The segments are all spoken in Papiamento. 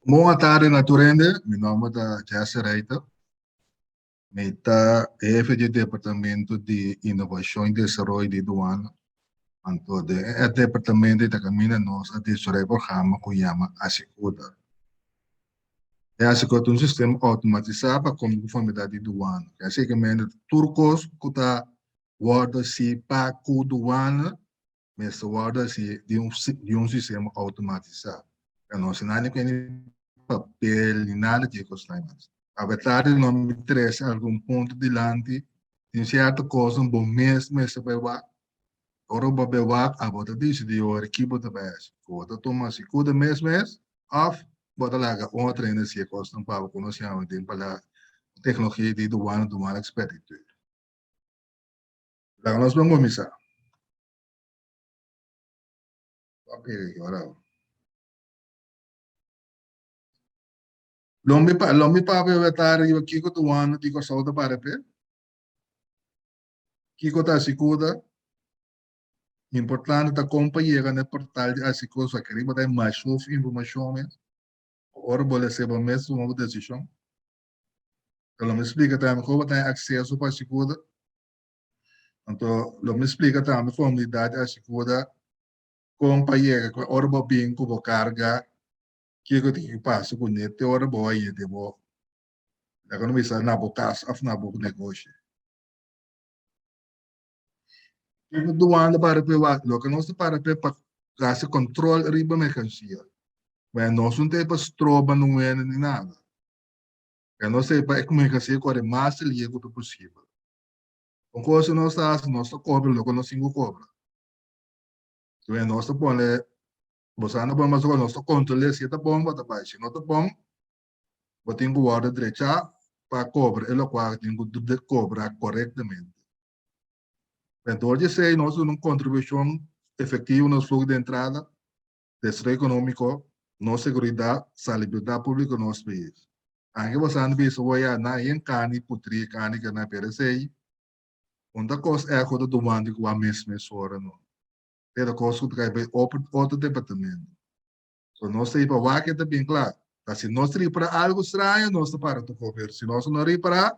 Bon atardi na tur hende, mi nomber ta Jesse Reiter. Mi ta hefe di departamento di Innovacion y Desaroyo di Duana. Anto den e departamento ta caminda nos a desaroya e programa cu yama Asicuda. E Asicuda ta un sistema automatisa pa conformidad di Duana. Basicamente tur cos cu ta wordo haci pa cu Duana mester wòrdu hasi di un di un sistema outomatisá. Pero no si nada ku papel ni nada di e kosnan mas. Awe tardi no mi trese algun punto dilanti, tin sierto kosnan bo mes mester bai wak. Ora bo bai wak abo ta disidí ora ki bo ta bai hasi. Bo ta tuma sikuda mes mes òf bo ta laga un otro hende hasi e kosnan pa bo ku nos yama den palabra teknologia di duana, duana expedituur. Laga nos ban kuminsá. Lo mi pa lo mi papia weta riba kiko ta wanda di Kòrsou ta para p'e. Kiko ta Asikuda? Importante ta kon pa yega na e portal di Asikuda so aki riba ta e mas hopi informashon mes. Ora bo lesa bo mes tuma bo desishon. Pero lo mi splika tambe kon bo ta haña akseso pa Asikuda. Anto lo mi splika tambe formalidad di Asikuda kon pa yega ku ora bo bin ku bo karga kiko tin ku pasa kuné te ora bo a yega den bo laga no bisa na bo kas òf na bo negoshi. Kiko duana para p'e wak? Loke nos ta para p'e pa hasi kontrol riba merkansia. Bueno nos no ta e pa stroba nun hende ni nada. Pero nos ta e pa e merkansia kore mas lihe ku ta posibel. Un kos ku nos ta hasi, nos ta kobra loke nos tin ku kobra. Entonces nos ta pone, bo sa no pone mas nos ta kontrol'é si e ta bon bo ta bai, si no ta bon bo tin ku wòrdu drechá pa kobra e lokual tin ku kobra korektamente. Dor di esei nos duna un kontribushon efektivo na nos fluho di entrada. Desaroyo ekonómiko, nos seguridat, salubridat públiko nos pais. Anke bo sa bisa bo ya na yen karni putrí, karni ke na pero esei un ta kos echo ta dumandi ku a mes mes ora no. Pero kos ku ta kai bai otro departamento. So nos ta iba wak e ta bin kla. Ta si nos ripara algu straño nos ta para toko pero si nos no ripara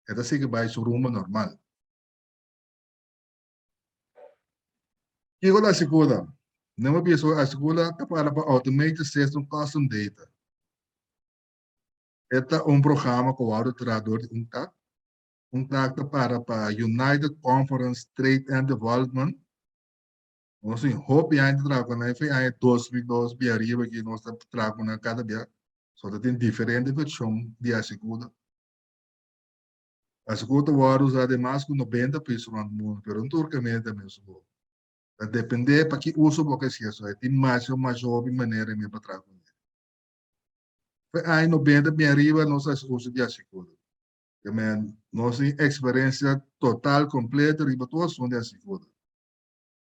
e ta sigui bai su rumbo normal. Kiko ta Asikuda? Nan a bisa ku Asikuda ta para pa Automated System Custom Data. E ta un programa ku wòrdu traha dor di UNCTAD. UNCTAD ta para pa United Conference Trade and Development. Nos tin hopi aña ta traha ku nan, for aña 2002 bia ariba aki nos ta traha ku nan kada bia. So ta tin diferente vershon di Asikuda. Asiko ta wòrdu usá den mas ku nobenta pais rònt mundu, pero un tur kaminda ta mesun bon. Ta dependé pa ki uso bo ke hasié, so e tin masha masha hopi manera mi pa traha kuné. Fe aña nobenta bin ariba nos a hasi uso di asikuda. Ke men nos tin eksperensia total kompleto riba tur asuntu di asikuda.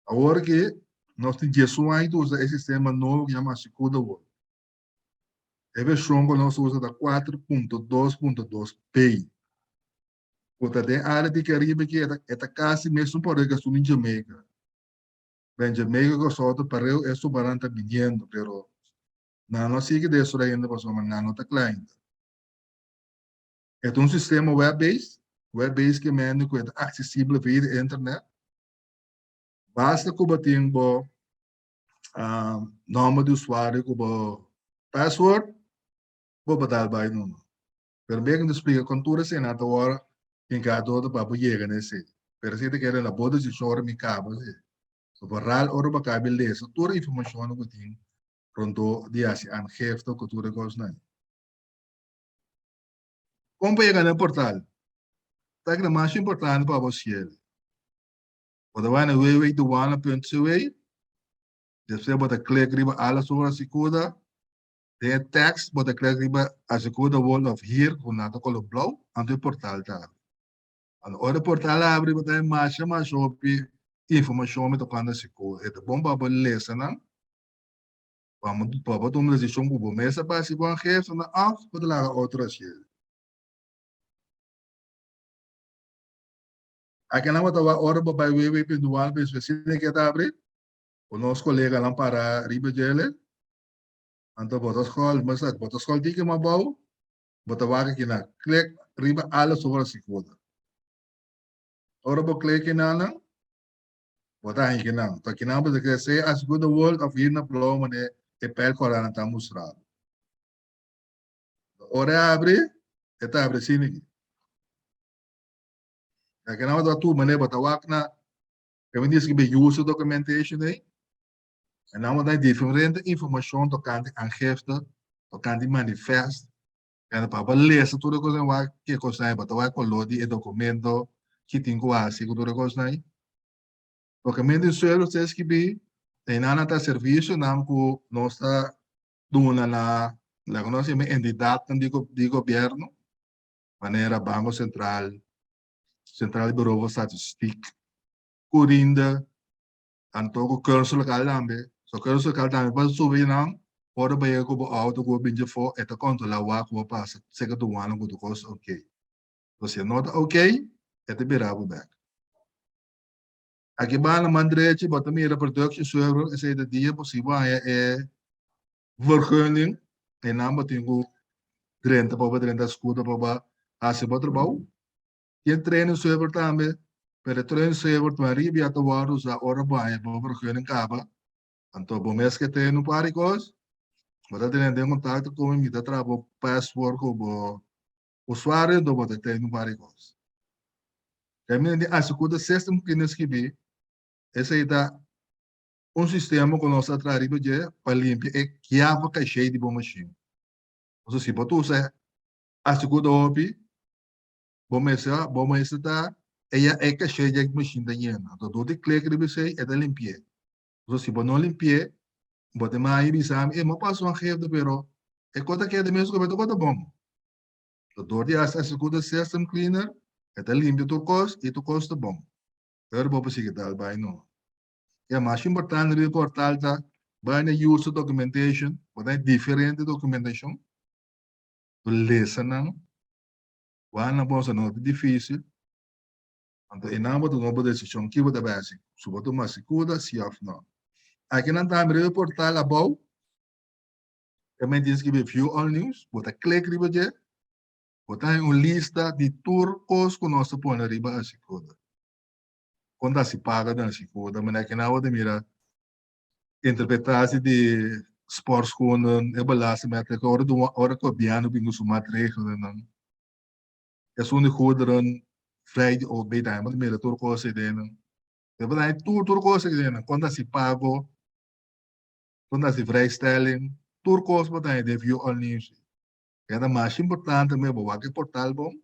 Awor ki nos tin diesun aña ta usa e sistema nobo ku yama asikuda awor. E vershon ku nos usa ta 4.2.2 B, ku ta den área di Karibe ki e ta kasi mesun poder ku esun di Jamaica. Ben Jamaica ku Kòrsou ta pareu e subaran ta biniendo, pero nan no a sigui den esor ainda pasobra nan no ta kla ainda. E ta un sistema web-based, web-based ke mende ku e ta aksesibel via di internet. Basta ku bo tin bo nomber di usuario ku bo password, bo por dal bai numa. Pero mi a splika kon tur esei ta wòrdu hinká todo pa bo yega na esei. Pero esei ta keda na bo desishon ora mi kaba esei. So vooral ora bo kaba di lesa tur e informashonnan ku tin rondó di hasi aangifte ku tur e kosnan. Kon pa yega na e portal? Ta keda mas importante pa bo siel. Bo ta bai na www.douane.cw, despues bo ta klik riba Alles over Asikuda, den e tekst bo ta klik riba Asikuda World of Hier ku nan ta kolor blou, anto e portal ta abri. Anto ora e portal abri bo ta haña masha masha hopi informashon tokante Asikuda. E ta bon pa bo lesa nan, pa bo tuma desishon ku bo mes a basi bo aangifte nan òf bo ta laga otro hasié. Akinan bo ta wak ora bo bai www.douane.cw asina ke ta abri, ku nos koleganan para riba djele. Anto bo ta scroll, bo sa, bo ta scroll tiki mas abou, bo ta wak akinan. Click riba alles over Asycuda. Ora bo click kinan, bo ta haña kinan. Ta kinan bo ta kere sea Asycuda World of hier na blou mane e pijl kòrá nan ta mustra bo. Ora e abri, e ta abri asina aki. Ta kinan bo ta tur mane bo ta wak na, e mi dice ki user documentation ei. En nan bo ta diferente informacion tocante aangifte, tocante manifest. En pa bo lesa tur e kosnan wak ke kosnan ei, bo ta wak koló di e documento, ki tin ku hasi ku tur e kosnan ei. Documento di suelo ta skibi, einan nan ta servicionan ku nos ta duna na laga nos yama entidadnan di gobierno, manera Banco Central, Centraal Bureau voor Statistiek, Curinde, Anto ku curso lokal tambe. So curso lokal tambe pa subi nan ora bo yega ku bo auto ku bo bin djefo e ta kontrola wak ku bo pasa seka duana ku tur kos ok. So si e no ta ok e ta bira bo bek. Aki banda man drechi bo ta mira production server esei ta dia bo si bo haña e vergunning einan bo tin ku drenta pa bo drenta skuta pa bo hasi bo trabou. Tin training server tambe, pero e training server ta riba ya ta wòrdu usá ora bo haña bo vergunning kaba. Anto bo mes ke train un par di kos, bo ta tene den kontakto ku mi, mi ta traha bo passport ku bo usuario, anto bo ta train un par di kos. Kaminda di Asycuda system ku kende skibí, esei ta un sistema ku nos ta traha riba dje pa limpia e kiava kashé di bo mashin. Pasobra si bo ta usa Asycuda hopi, Bo mester, bo mester ta eya e caché dje machine ta yena. Anto dor di click riba esey e ta limpi'é. Pasobra si bo no limpi'é, bo ta mai bisa mi, e mo pasa un aangifte pero e kos ta keda mes ku ta kos ta bon. Anto dor di hasi Asycuda System Cleaner e ta limpia tur kos i tur kos ta bon. Pero bo por sigui dal bai no. E mas importante riba e portal ta bai na User Documentation, bo ta diferente documentacion, bo lesa nan. Wak na boso no ta dificil, anto e nan bo tuma bo decision ki bo ta bai haci, su bo tuma Asycuda si of no. Aki nan tambe riba e portal abou, e men tin scribi view all news, bo ta click riba dje, bo ta haña un lista di tur cos cu nos ta pone riba Asycuda. Con ta haci paga den Asycuda, manera aki nan bo ta mira interpretatie di sportschoenen, e belastingmaatregelen, ora di ora gobierno bin ku su maatregelennan. Esun di goederen vrij di OB ta hèmber mira tur kos ei den nan. E por haña tur tur kos ei den nan, kon ta hasi pago, kon ta hasi vrijstelling, tur kos bo ta haña den View All News. E ta mas importante mi bo wak e portal bon,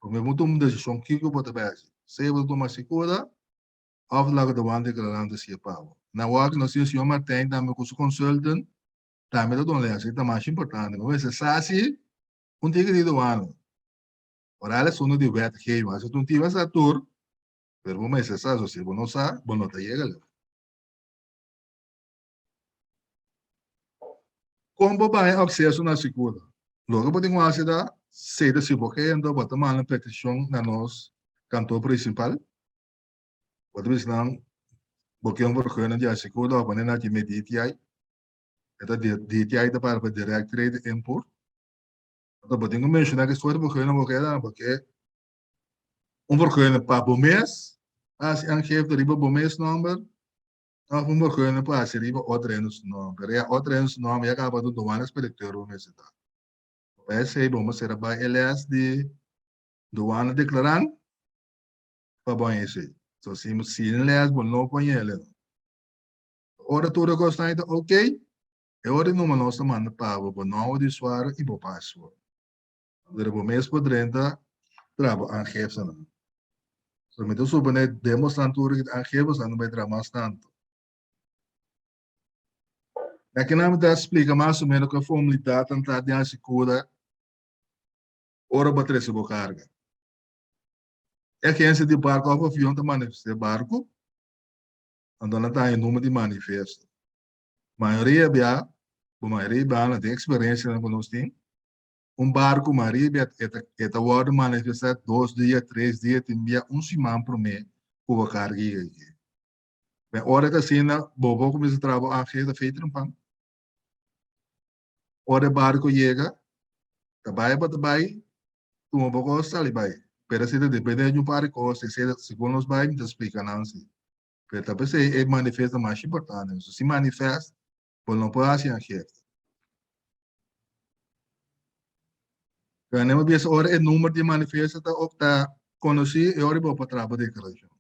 prome bo tuma un desishon kiko bo ta bai hasi. Sea bo ta tuma sikura Of laga de wan declarante si e pago. Na wak nos tin señor Martijn tambe cu su consultant tambe ta duna les. Esaki ta mas importante. Bo mester sa si un tiki di douane. Oral asunto di wetgeving. Asina tu tin sa tur, pero bo mester sa. So si bo no sa, bo no ta yega leu. Kon bo baña akseso na Sikura? Loke bo tin ku hasi ta seta si bo ke, anto bo ta manda petishon na nos kantor prinsipal. Bo ta bisa nan, Bo ke un vergunning di Asycuda of wanneer nan me DTI? E ta DTI ta para pa Direct Trade Import. Anto bo tin ku menshona ki soort vergunning bo ke dan, bo ke un vergunning pa bo mes hasi aangifte riba bo mes nomber of un vergunning pa hasi riba otro hende su nomber. Ya otro hende su nomber ya kaba ta douane inspecteur bo mester ta. Pa esei bo mester a bai e les di douane declarant pa bo haña esei. So si si les bo no por haña ele. Ora tur e kosnan ta ok, e ora di numa nos ta manda pa bo bo nòmber di usuario i bo password. Pero bo mes por drenta traha bo aangiftenan. So mi ta supone den bosnan tur ki ta aangifte bosnan ta bai traha mas tantu. Akinan mi ta splika mas o menos ku e formalidatnan ta di hasi kura ora bo trese bo karga. E agensia di barku òf avion ta manifestá e barku, anto nan ta haña e number di manifesto. Mayoria bia, ku mayoria bia nan tin eksperensianan ku nos tin, un barku mayoria bia e ta e ta wòrdu manifestá dos dia, tres dia, tin bia un siman promé ku bo karga yega aki. Ben ora ta asina, bo por kuminsá traha bo aangifte feitrimpan. Ora e barco yega, ta bai bo ta bai, tuma bo cos sali bai. Pero si ta depende di un par di cos, esei segun nos bai mi ta splica nan si. Pero ta p'esei e manifest ta mas importante. So sin manifest bo no por haci aangifte. Pero nan a bisa ora e number di manifest ta ta conoci e ora bo por traha bo declaracion.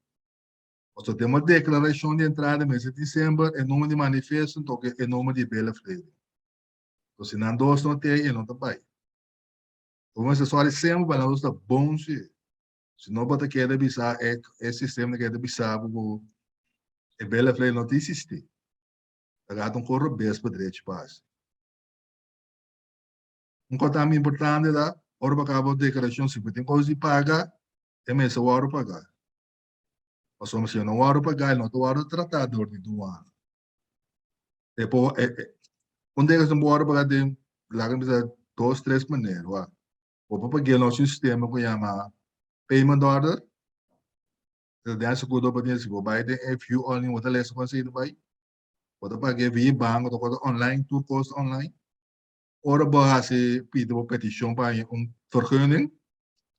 Pasobra den bo declaracion di entrada mes di december e number di manifesto toca e number di bill of lading. So si nan dos no tei e no ta bai. Bo mester sòri semper pa nan dos ta bon si. Si no bo ta keda bisa e e sistema ta keda bisa bo ku e bill of lading no ta existi. Ta gata un kos robes pa drechi pa hasi. Un kos tambe importante ta ora bo kaba bo declaracion si bo tin kos di paga e mester wòrdu paga. Pasobra si e no wòrdu pagá, e no ta wòrdu tratá dor di duana. E por, e, e, un deklarashon por wòrdu pagá den, laga mi bisa, dos, tres manera. Wak. Bo por pag'é nos un sistema ku yama payment order. Ta den seguro bo tin, si bo bai den e view only, bo ta lesa kon esei ta bai. Bo ta pag'é via banko, ta kos online, tur kos online. Ora bo hasi pidi bo petishon pa haña un vergunning,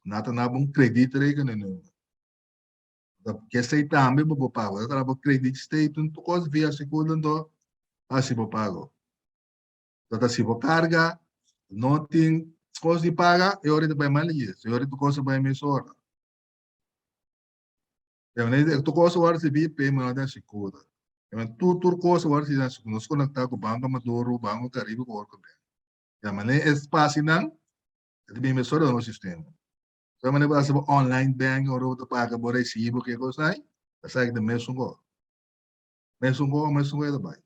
nan ta na bo un kredietrekeningnummer. Ta esei tambe bo por paga. Bo ta traha bo credit statement tur kos via segun anto hasi bo pago. Ta ta si bo karga no tin kos di paga e ora ta bai mal yes, e ora tur kos ta bai mesora. Tur kos a wòrdu risibi payment no ta segura. Tur tur kos a wòrdu risibi na segura. Nos konektá ku Banko Maduro, Banko Karibe ku Orco Bank. Ya manera e spasinan e ta bin mesora den nos sistema. Sa manera bo hasi bo online banking ora bo ta paga bo resibo ke kos ai, ta sa ta mesun kos. Mesun kos, mesun kos e ta bai.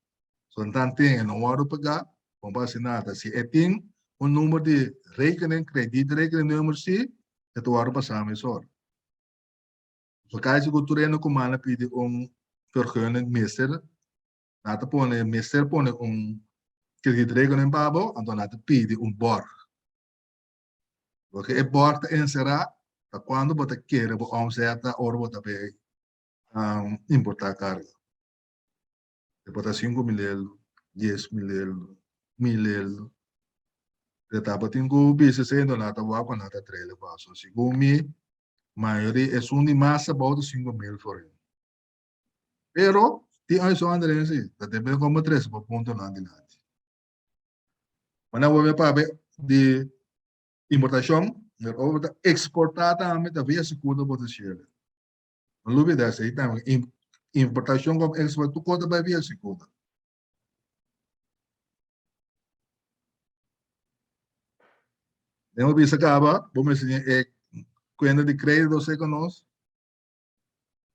So nan tin e no wòrdu pagá, bo no por hasi nada. Si e tin un number di rekening, kredietrekening number si, e ta wòrdu pasá mesora. So kasi ku tur hende ku manda pidi un vergunning mester, nan ta pone, mester pone un kredietrekening pa bo, anto nan ta pidi un bòrg. Loke e bòrg ta enserá ta kuantu bo ta kere bo òmsèt ta ora bo ta bay importá karga. E por ta 5000 euro, 10.000 euro, 1000 euro. E tabatin ku bisa esei enton nan ta wak ku nan ta trele paso. Segun mi, mayoria esun di mas abou ta 5000 florin. Pero tin uitzondering si, ta depende kon bo trese bo puntonan dilanti. Wanneer bo bai papia di importashon, pero ora bo ta eksportá tambe ta via sekundo bo ta shele. No lubida esei tambe. Importashon komo eksportashon tur kos ta bai via sekundo. Den bo bisa kaba, bo mester tin e kuenta di kredito serka nos.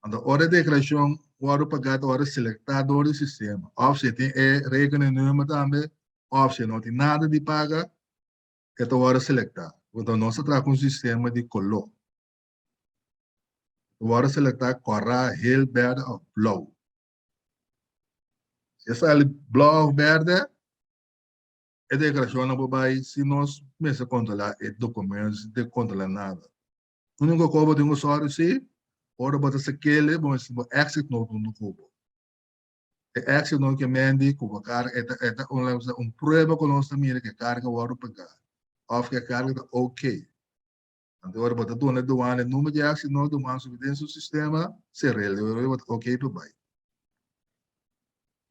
Anto ora e deklarashon wòrdu pagá ta wòrdu selektá dor di sistema. Òf si e tin e rekeningnummer tambe, òf si e no tin nada di paga, e ta wòrdu selektá. Anto nos ta traha ku un sistema di koló. Ta wòrdu selektá kòrá, hel, bèrdè òf blou. Si e sali blou òf bèrdè, e deklarashonnan por bai si nos mester kontrolá e dokumentu, sin tin kontrolá nada. Úniko kos bo tin ku sòru si, ora bo ta sekele, bo mester bo exit note huntu ku bo. E exit note ke men di ku bo karga e ta e ta un un prueba ku nos ta mira ku e karga wòrdu pagá òf ku e karga ta oke. Anto ora bo ta duna e duana e number di exit note, duana subi den su sistema, ser'el, e ora bo ta oke pa bai.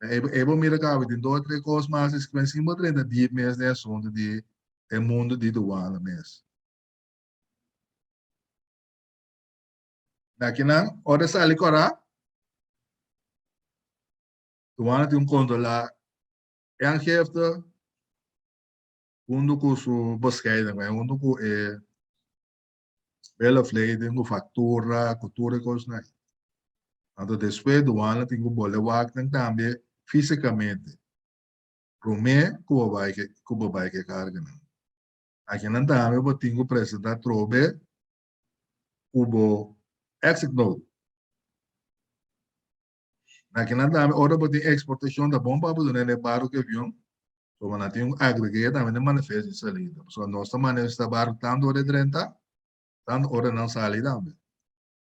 E e bo mira kaba tin dos o tres kos mas sin bo drenta diep mes den e asuntu di e mundu di duana mes. Dakinan, ora sali kòrá, duana tin un kontrolá e aangifte huntu ku su bescheiden, huntu ku e bill of lading, ku faktura, ku tur e kosnan ei. Anto despues duana tin ku bole wak nan tambe físikamente promé ku bo bai ku bo bai ku e karganan. Akinan tambe bo tin ku presentá trobe ku bo exit note. Akinan tambe ora bo tin eksportashon ta bon pa bo duna e barku ku avion, pasobra nan tin ku agreg'é tambe den manifest di salida. Pasobra nos ta manifestá barku tantu ora e drenta, tantu ora nan sali tambe.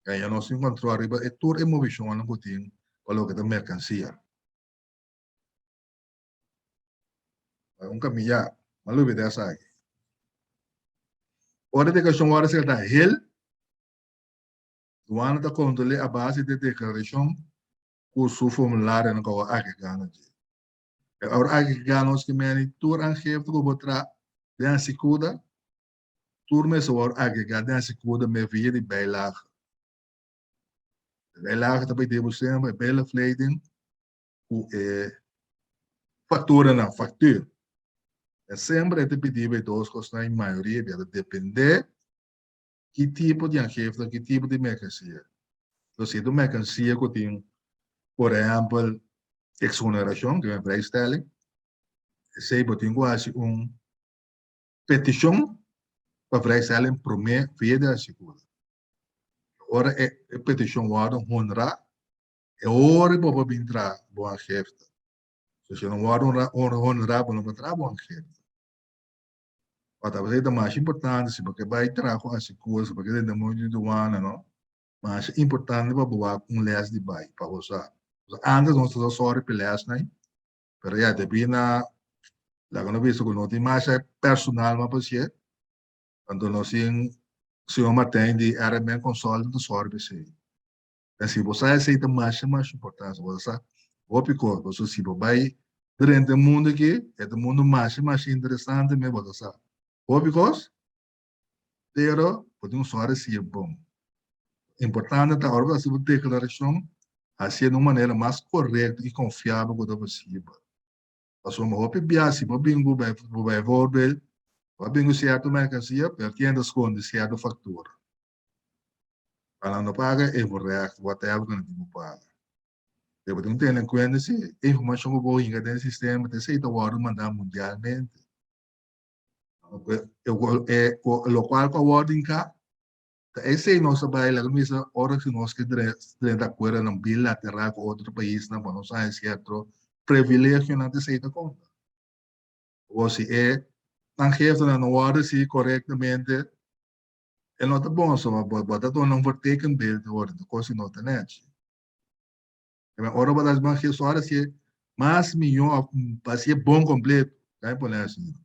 Ya nos tin kontrol riba e tur e movishonnan ku tin pa loke ta merkansia. Un kaminda. M'a lubida esaki. Ora e deklarashon wòrdu sera ta hel, duana ta kontrol'é a base di e deklarashon ku su formularionan ku a wòrdu agregá na dje. E ora agregá nos ke meni tur aangifte ku bo traha den Asikuda, tur mester wòrdu agregá den Asikuda me via di bijlage. E bijlage ta pidi bo semper e bijlevleiding ku e fakturanan, factuur. E semper e ta pidi bo e dos kosnan i mayoria bia ta depende ki tipo di aangifte, ki tipo di merkansia. So si ta un merkansia ku tin por ehèmpel exoneracion, ku e vrijstelling, esei bo tin ku hasi un petishon pa vrijstelling promé via di Asigura. Ora e petishon wòrdu honrá, E ora bo por bin traha bo aangifte. So si no wòrdu honrá bo no por traha bo aangifte. Wak ta ta masha importante si bo ke bai traha ku Asikura, si bo ke tende muchu di duana no, masha importante pa bo wak un lès di bai pa bo sa. Antes nos ta sa sòri pa e lèsnan ei, pero ya debí na laga nos bisa ku no tin masha personal mas pa hasié, anto nos tin señor Martijn di RMN Consulting ta sòri pa esei. Ta si bo sa esei ta masha masha importante. Bo ta sa hopi kos. Pasobra si bo bai drenta e mundu aki, e ta un mundu masha masha interesante mes. Bo ta sa hopi kos, pero bo tin ku sòru si e bon. Importante ta ora bo ta hasi bo deklarashon, hasié di un manera mas korekto i konfiabel ku ta posibel. Pasobra hopi bia si bo bin ku bijvoorbeeld, bo a bin ku sierto merkansia, pero tienda skonde sierto faktura. Pa nan no paga e voorrecht whatever ku nan tin ku paga. Pero bo tin ku tene en kuenta si e informashon ku bo hinka den e sistema ta esei ta wòrdu mandá mundialmente. Lokual ku a wòrdu hinká ta esei nos ta bai laga misa ora ku nos ke drenta akuerdonan bilateral ku otro paisnan pa nos haña sierto privilegionan ta esei ta konta. Awor si e aangiftenan no wòrdu hasi korektamente E no ta bon so, bo bo ta duna un vertekenbeeld ora di kos no ta nechi. E ora bo ta ban gees ora si mas miyo of pa si bon completo, ta e pone asina.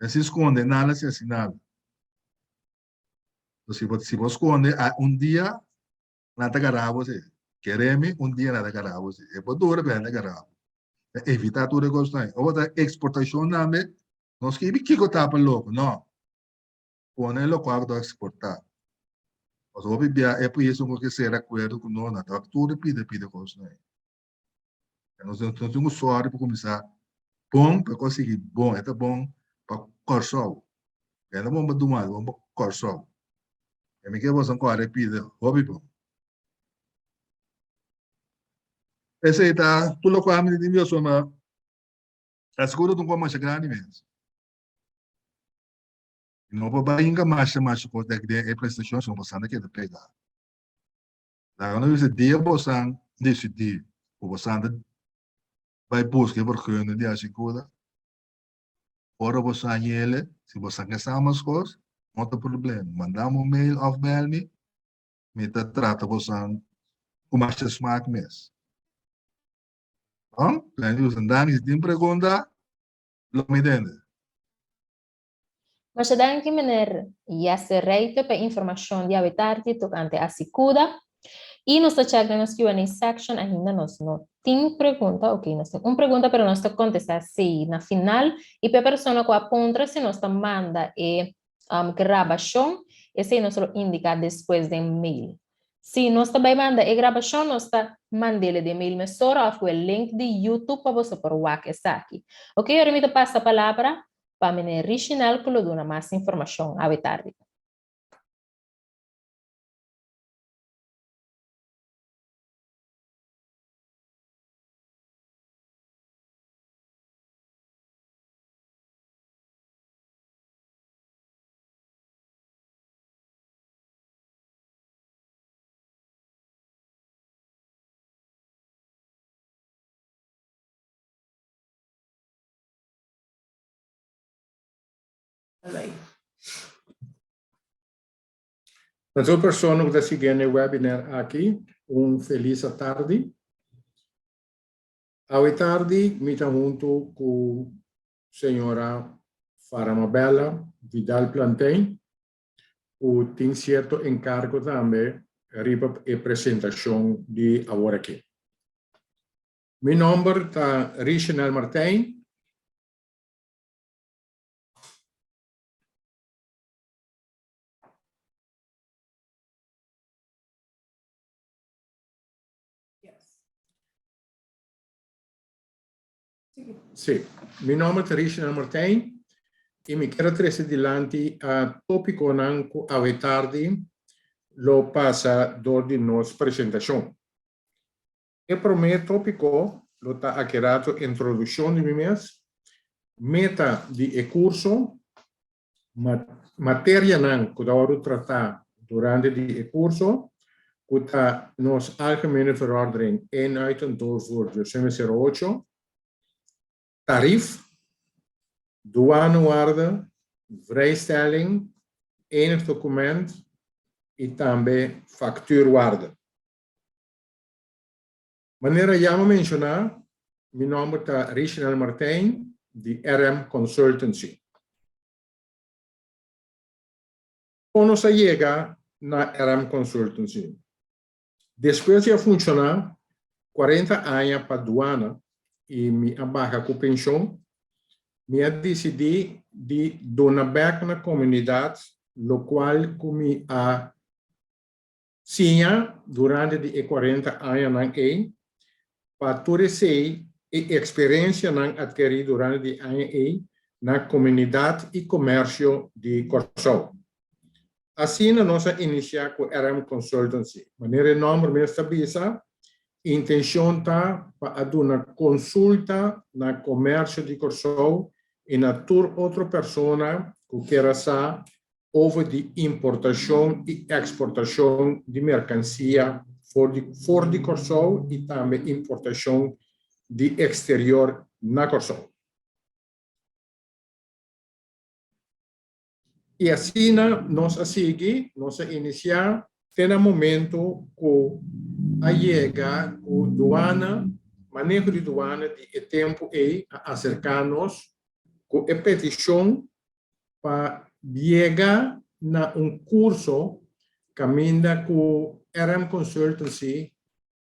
E si skonde nada si asi nada. So si bo si bo skonde a un dia nan ta gara bo si. Kere mi un dia nan ta gara bo si. E por dura pero nan ta gara bo. Evita tur e kosnan. Ora bo ta eksportashon tambe, no skibi kiko ta pa loko, no. Pone lokual ku ta eksportá. Pasobra hopi bia e paisnan ku ke sera akuerdo ku nos nan ta tur di pidi pidi kosnan ei. Nos nos tin ku sòru pa kuminsá bon pa e kos sigui bon. E ta bon pa Kòrsou. E no bon pa Dumaal, e bon pa Kòrsou. E mi ke boso kòrda e pidi hopi bon. Esei ta tur lokual mi tin di boso ma aseguro ta un kos masha grandi mes. No por bai hinka masha masha kos dek den e presentashon sino bosan ta keda pega. Laga nos bisa dia bosan disidí ku bosan ta bai buska e vergunning di hasi kuda, ora bosan yele, si bosan ke sa mas kos, no ta problema. Manda mi un mail òf bèl mi, mi ta trata bosan ku masha smak mes. Bon, danki. Si tin pregunta, lo mi tende. Masha danki meneer Jesse Reite pa e informacion di awe tardi tocante Asicuda. Y nos ta check den nos Q&A section ainda nos no tin pregunta. Ok, nos tin un pregunta pero nos ta contesta si na final. Y pa e persona cu a puntra si nos ta manda e grabacion, esey nos lo indica despues den mail. Si nos ta bai manda e grabashon nos ta mand'ele den mail mesora òf ku e link di YouTube pa boso por wak esaki. Ok, ora mi ta pasa palabra pa meneer Richinel ku lo duna mas informashon awe tardi. Na tur persona ku ta siguiendo e webinar aki, un felis atardi. Awe tardi mi ta huntu ku señora. Faramabella Vidal Plantein, ku tin sierto enkargo tambe riba e presentashon di awor aki. Mi nòmber ta Richenel Martijn. Sí, mi nòmber ta Richenel Martijn i mi kier a trese dilanti tópikonan ku awe tardi lo pasa dor di nos presentashon. E promé tópiko lo ta aki rato introdukshon di mi mes, meta di e kurso, materianan ku ta wòrdu tratá durante di e kurso, ku ta nos Algemene Verordening Eenheid en Doorvoer 2008, tarif, douanewaarde, vrijstelling, enig dokument i tambe factuurwaarde. Manera ya mi a menshoná, mi nòmber ta Richenel Martijn di RM Consultancy. Kon nos a yega na RM Consultancy? Despues di a funshoná 40 aña pa duana i mi a baha ku penshon, mi a disidí di duna bèk na komunidat lokual ku mi a Siña durante di e 40 añanan ei, pa tur esei e eksperensianan atkerí durante di e aña ei na komunidat i komersio di Kòrsou. Asina nos a inisiá ku RM Consultancy. Manera e nòmber mes ta bisa, intenshon ta pa a duna konsulta na komersio di Kòrsou i na tur otro persona ku kier a sa over di importashon i eksportashon di merkansia for di for di Kòrsou i tambe importashon di eksterior na Kòrsou. I asina nos a sigui, nos a inisiá te na momentu ku a yega ku duana, maneho di duana di e tempu ei a aserká nos ku e petishon pa yega na un kurso kaminda ku RM Consultancy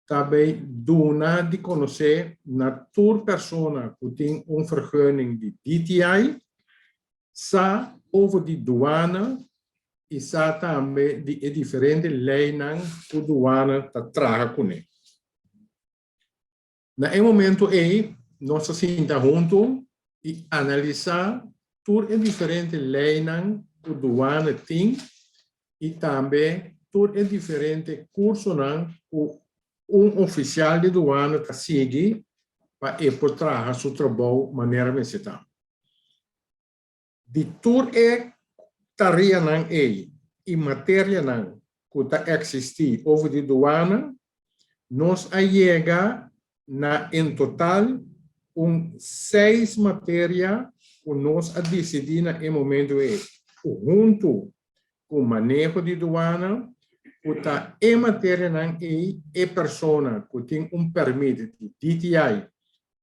ta bay duna di konosé na tur persona ku tin un vergunning di DTI sa over di duana i sa tambe di e diferente leinan ku duana ta traha kuné. Na e momento ei nos a sinta huntu i analisá tur e diferente leinan ku duana tin i tambe tur e diferente kursonan ku un ofisial di duana ta sigui pa e por traha su trabou manera mester ta. Di tur e tareanan ei i materianan ku ta eksistí over di duana, nos a yega na en total un seis materia ku nos a disidí na e momentu ei ku huntu ku maneho di duana ku ta e materianan ei e persona ku tin un pèrmit di DTI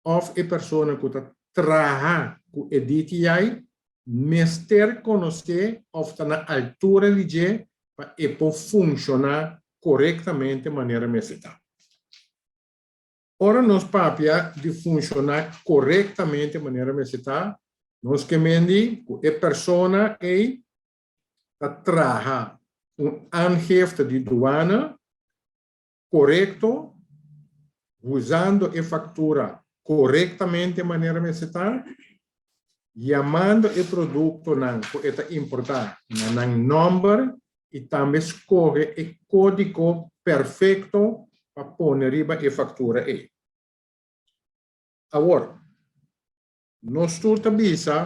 òf e persona ku ta traha ku e DTI mester konosé òf ta na altura di dje pa e por funshoná korektamente manera mester ta. Ora nos papia di funshoná korektamente manera mester ta, nos ke mendi ku e persona ei ta traha un aangifte di duana korekto, usando e faktura korektamente manera mester ta, yamando e produktonan ku e ta importá na nan nòmber i tambe skohe e kódigo perfekto pa pone riba e faktura ei. Awor, Nos tur ta bisa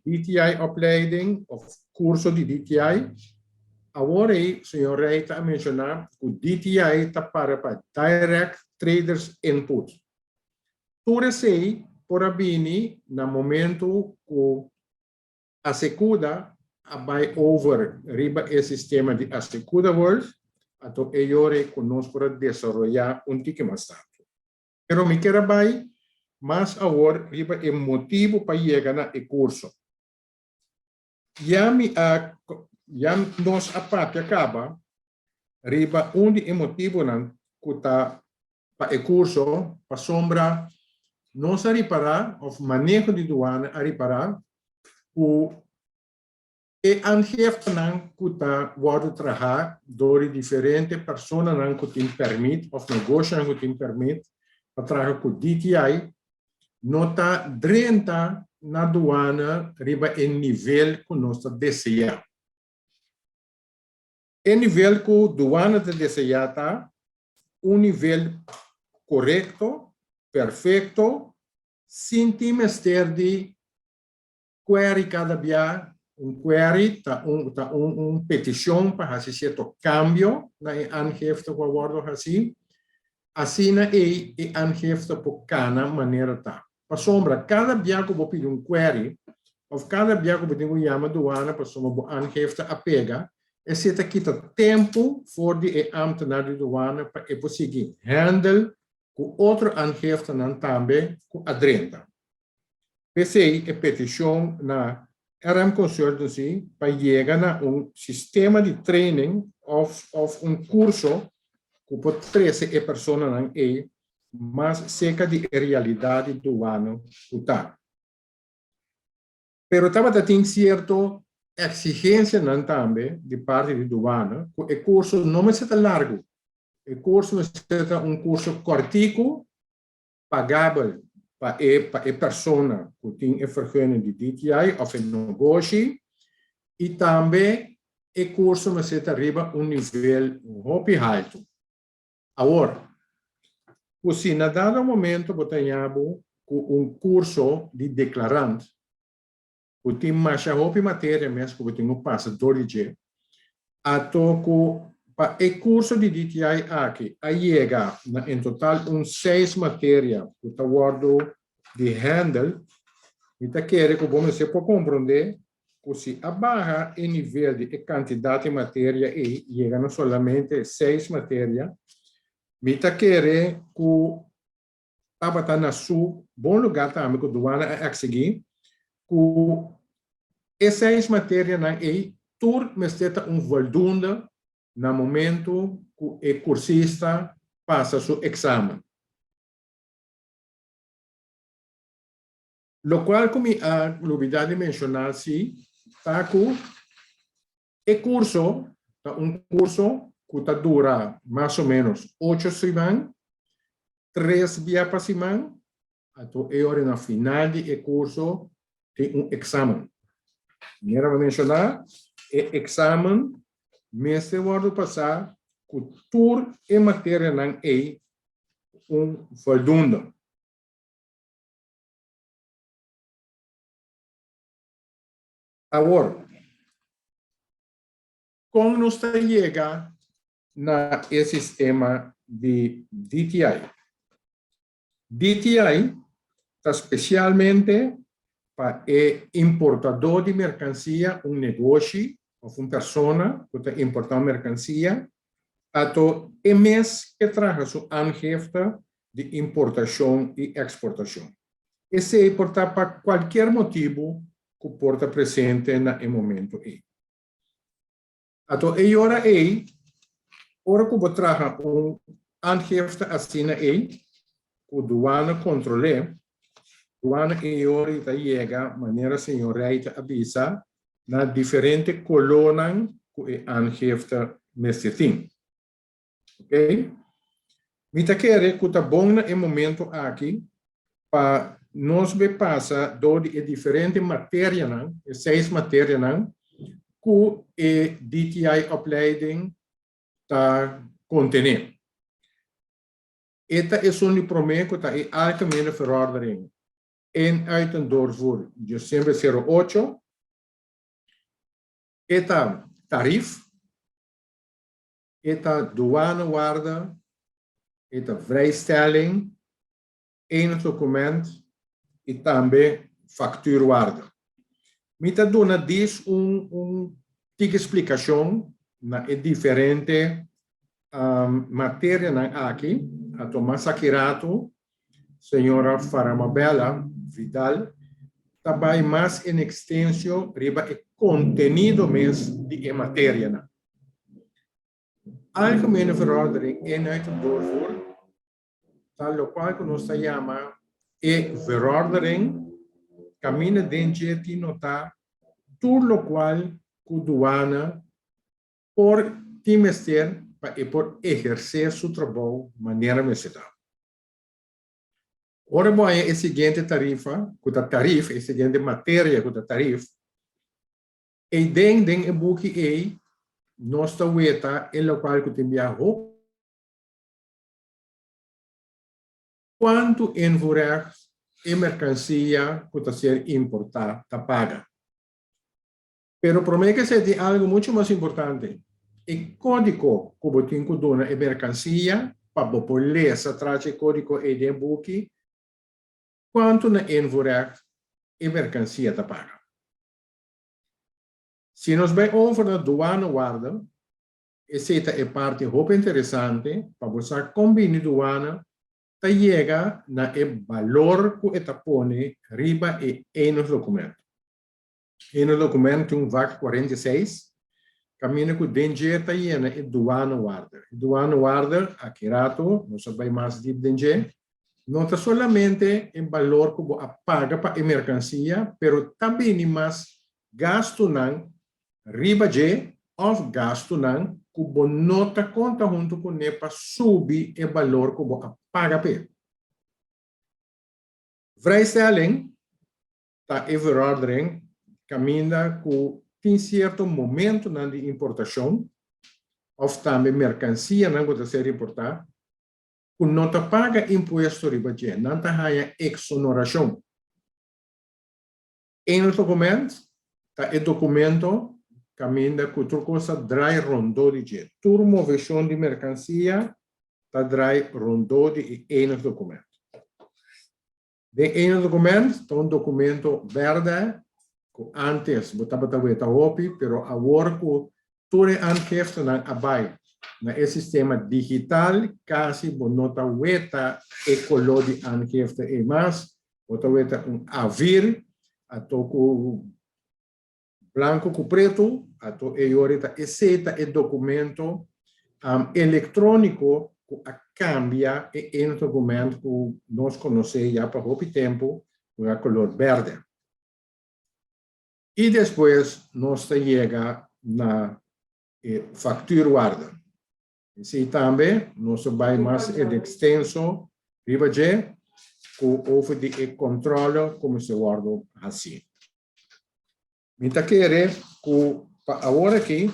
DTI opleiding of curso di DTI. Awor ei señor Reita a menciona cu DTI ta para pa Direct Traders Input. Tur esey por a bini na momento cu Asecuda a bay over riba e sistema di Asecuda World, anto e yora cu nos por a desaroya un tiki mas tanto. Pero mi kier a bai mas awor riba e motibu pa yega na e kurso. Ya mi a ya nos a papia kaba riba un di e motibunan ku ta pa e kurso, pasobra nos a ripará òf maneho di duana a ripará ku e aangiftenan ku ta wòrdu trahá dor di diferente personanan ku tin pèrmit òf negoshonan ku tin pèrmit pa traha ku DTI no ta drenta na duana riba e nivel ku nos ta deseá. E nivel ku duana ta deseá ta un nivel korekto, perfekto, sin tin mester di query kada bia. Un query ta un ta un un petishon pa hasi sierto kambio na e aangifte ku a wòrdu hasi. Asina ei e aangifte por kana manera ta. Pasobra kada bia ku bo pidi un query òf kada bia ku bo tin ku yama duana pasobra bo aangifte a pega, esei ta kita tempu for di e ámtenar di duana pa e por sigui handle ku otro aangiftenan tambe ku a drenta. P'esei e petishon na RM Consultancy pa yega na un sistema di training òf òf un kurso ku por trese e personanan ei mas serka di e realidat di duano ku ta. Pero tabata tin sierto eksigensianan tambe di parti di duana ku e kurso no mester ta largu. E kurso mester ta un kurso kòrtiku pagabel pa e pa e persona ku tin e vergunning di DTI òf e nogoshi i tambe e kurso mester ta riba un nivel hopi haltu. Awor, ku si na dado momento bo ta haña bo ku un kurso di deklarant ku tin masha hopi materia mes ku bo tin ku pasa dor di dje, ato ku pa e kurso di DTI aki a yega na en total un seis materia ku ta wòrdu di handle, mi ta kere ku bo mester por komprondé ku si a baha e nivel di e kantidat di materia ei yega na solamente seis materia, mi ta kere ku tabata na su bon lugar tambe ku duana a eksigí ku e seis materianan ei tur mester ta un voldoende na momento ku e kursista pasa su eksamen. Lokual ku mi a lubidá di menshoná si ta ku E kurso ta un kurso ku ta dura mas o ménos ocho siman, tres bia pa siman, anto e ora na final di e kurso tin un eksamen. Manera mi a menshoná, e eksamen mester wòrdu pasá ku tur e materianan ei un voldoende. Awor, kon nos ta yega na e sistema di DTI? DTI ta spesialmente pa e importadó di merkansia, un negoshi òf un persona ku ta importá un merkansia, ato e mes ke traha su aangifte di importashon i eksportashon. Esei por ta pa kualkier motibu ku por ta presente na e momento ei. Anto e ora ei, ora ku bo traha un aangifte asina ei, ku duana kontrol'é, duana e ora ei ta yega, manera señor Reiter a bisa, na diferente kolónan ku e aangifte mester tin. Ok? Mi ta kere ku ta bon na e momento aki pa nos be pasa dor di e diferente materianan, e seis materianan, ku e DTI opleiding ta kontené. E ta esun di promé ku ta e Algemene Verordening in, uit en doorvoer december sero ocho. E ta tarief. E ta douanewaarde, e ta vrijstelling, enig document y tambe factuurwaarde. Mi ta duna dis un un tiki splicacion na e diferente materianan aki, a tuma saki rato señora Faramabella Vidal. ta bai mas en extensio riba e kontenido mes di e materianan. Algemene Verordening Eenheid op Doorvoer ta lokual ku nos ta yama e verordening kaminda den dje tin notá tur lokual ku duana por tin mester pa e por ehersé su trabou manera mester ta. Ora bo haña e siguiente tarifa ku ta tarif, e siguiente materia ku ta tarif, Eiden den e buki ei nos ta weta e lokual ku tin bia hopi. Kuantu invoerrecht e merkansia ku ta ser importá ta paga? Pero promé ke esei tin algu muchu mas importante, e kódigo ku bo tin ku duna e merkansia pa bo por lesa tras e kódigo ei den e buki, kuantu na invoerrecht e merkansia ta paga. Si nos bai over na douanewaarde, esei ta e parti hopi interesante pa bo sa kon bini douane ta yega na e balor ku e ta pone riba e enig documento. Enig documento tin un vak 46 kaminda ku den dje ta yena e douanewaarde. E douanewaarde, aki rato nos a bai mas diep den dje, No ta solamente e balor ku bo a paga pa e merkansia, pero ta bini mas gastunan riba dje òf gastunan ku bo no ta konta huntu kuné pa subi e balor ku bo a paga p'e. Vrijstelling ta e verordening kaminda ku tin sierto momentunan di importashon òf tambe merkansianan ku ta ser importá ku no ta paga impuesto riba dje, nan ta haña eksonorashon. Eén dokument ta e dokumento kaminda ku tur kos ta drai rondó di dje. Tur moveshon di merkansia ta drai rondó di e enig dokument. Den enig dokument ta un dokumento bèrdè ku ántes bo tabata weta hopi, pero awor ku tur e aangiftenan a bai na e sistema digital kasi bo no ta weta e koló di aangifte ei mas, bo ta weta un A-vier ato ku blanku ku pretu, ato e yori ta esei ta e dokumento elektróniko ku a kambia e enig dokument ku nos konosé ya pa hopi tempu ku a kolor bèrdè. I despues nos ta yega na e factuurwaarde. Esei tambe nos ta bai mas en extenso riba dje ku over di e controle ku mester wòrdu hasi. Mi ta kere ku pa awor aki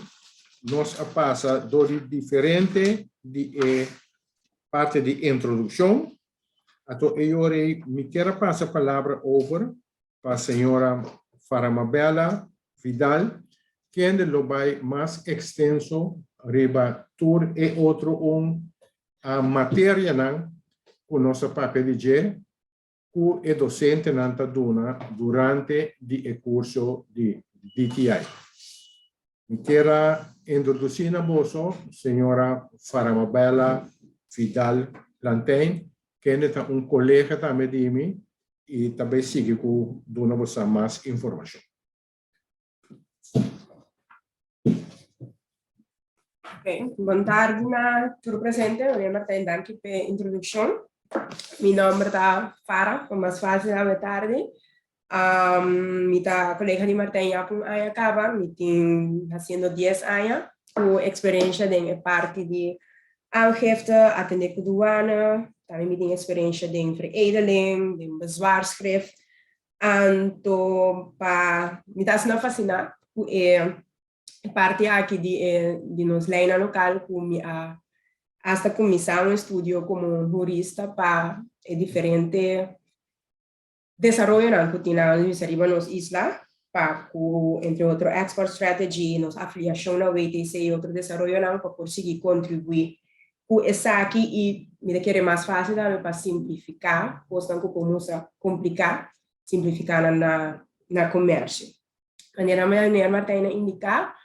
nos a pasa dor di diferente di e parti di introdukshon, anto e ora ei mi kier a pasa palabra over pa señora Faramabella Vidal, kende lo bai mas extenso riba tur e otro un materianan ku nos a papia di dje ku e dosentenan ta duna durante di e kurso di DTI. Mi kier a introdusí na boso señora Faramabella Vidal Plantijn, kende ta un kolega tambe di mi i ta bai sigui ku duna boso mas informashon. Ok, bon tardi na tur presente. Meneer Martijn, danki p'e introdukshon. Mi nòmber ta Farah, pa mas fásil awe tardi. Mi ta kolega di Martijn ya pa un aña kaba. Mi tin hasiendo dies aña ku eksperensha den e parti di aangifte, atendé ku duana. Tambe mi tin eksperensha den veredeling, den bezwaarschrift. Anto pa mi ta asina fasiná ku e parti aki di e di nos leinan lokal ku mi a hasta kuminsá un estudio komo hurista pa e diferente desaroyonan ku tin na riba nos isla pa ku entre otro export strategy, nos afiliashon na WTC i otro desaroyonan pa por sigui kontribuí ku esaki i mi ta kere mas fásil tambe pa simplifiká kosnan ku por mustra kompliká, simplifiká nan na na komersio. Manera Meneer Martijn a indiká,